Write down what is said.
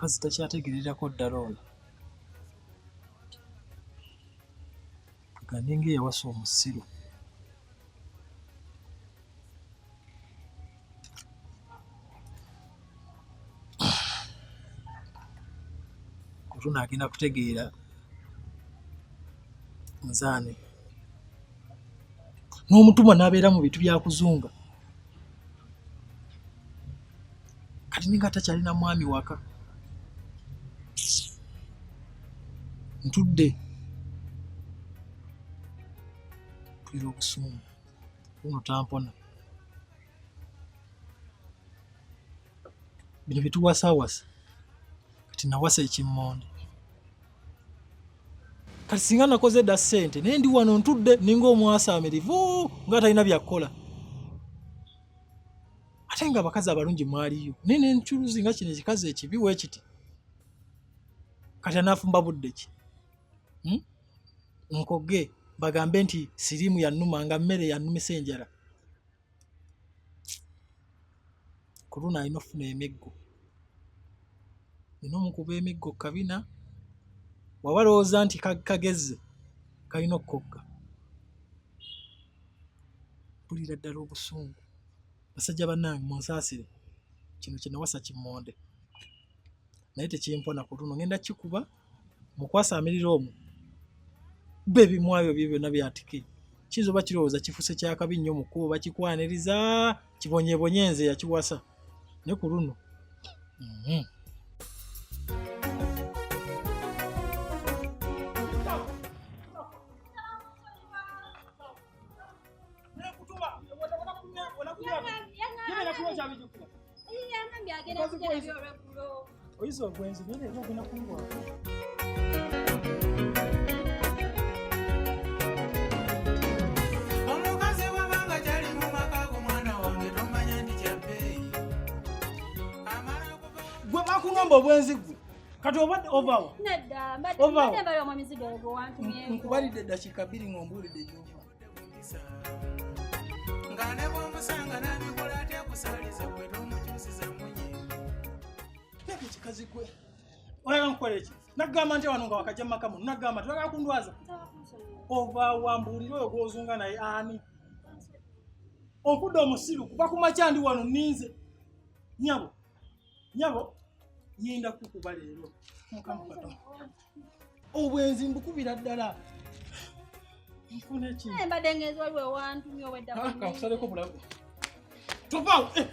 Omukazi takyategeererako ddala ono. Ganinga eyawasa omusiru. Kutuna agenda kutegeera nzaani n'omutumwa n'abeera mu bintu bya kuzunga kati ninga takyalina mwami waka ntudde mpulira obusungu uno tampona bino byetuwasawasa kati nawasa ekimmonde kati singa nakoze dda ssente naye ndi wano ntudde ninga omwasaamirivu nga talina byakukola ate nga abakazi abalungi mwaliyo naye nenculuzi nga kino ekikazi ekibi wekiti kati anaafumba budde ki hmm? Nkoge bagambe nti siriimu yannuma nga mmere yannumisa enjala. Ku luno alina okufuna emiggo. Nina omukuba emiggo ku kabina, bw'aba alowooza nti kagezze kalina okukogga. Mpulira ddala obusungu. Basajja bannange munsaasire, kino kye nawasa kimmonde. Naye tekimpona ku luno ngenda kikuba mukwasaamirira omwo bba ebimwayo bye byonna byatike kiyinza oba kirowooza kifuuse kyakabi nnyo mu kkubo bakikwaniriza kibonyebonye nze yakiwasa ne ku luno mm-hmm. Oyinza obwenzi naye leero ogenda kungwako. Omukazi bw'abanga kyali mu maka go mwana wange tomanya nti kya bbeeyi. Amala kuva Gwe bakungamba obwenzi gwe. Kati obadde ovawa? Nedda, mbadde Ovawa? mbadde mbala omwami Zidogo wantumyeko. Nkubalidde eddakiika bbiri ng'ombuulidde gy'ova. Nga ne bw'omusanga n'abikola atya akusaaliza gwe tomukyusiza munye. Nabye kikazi gwe. Oyagala nkukolere ki? Nagamba nti wano nga wakajja mu maka muno. Nagamba nti oyagala kundwaza. Ova wa mbuulire oyo gw'ozunga naye ani? Onfudde omusiru kuva ku makya ndi wano nninze. Nyabo, nyabo, ngenda kukuba leero. Mukama Katonda. Obwenzi mbukubira ddala. Nfuna ki? Naye mbadde ngenze waliwo ewantumye obwedda Ah, ku kankusaleko bulago. Tovaawo. Eh.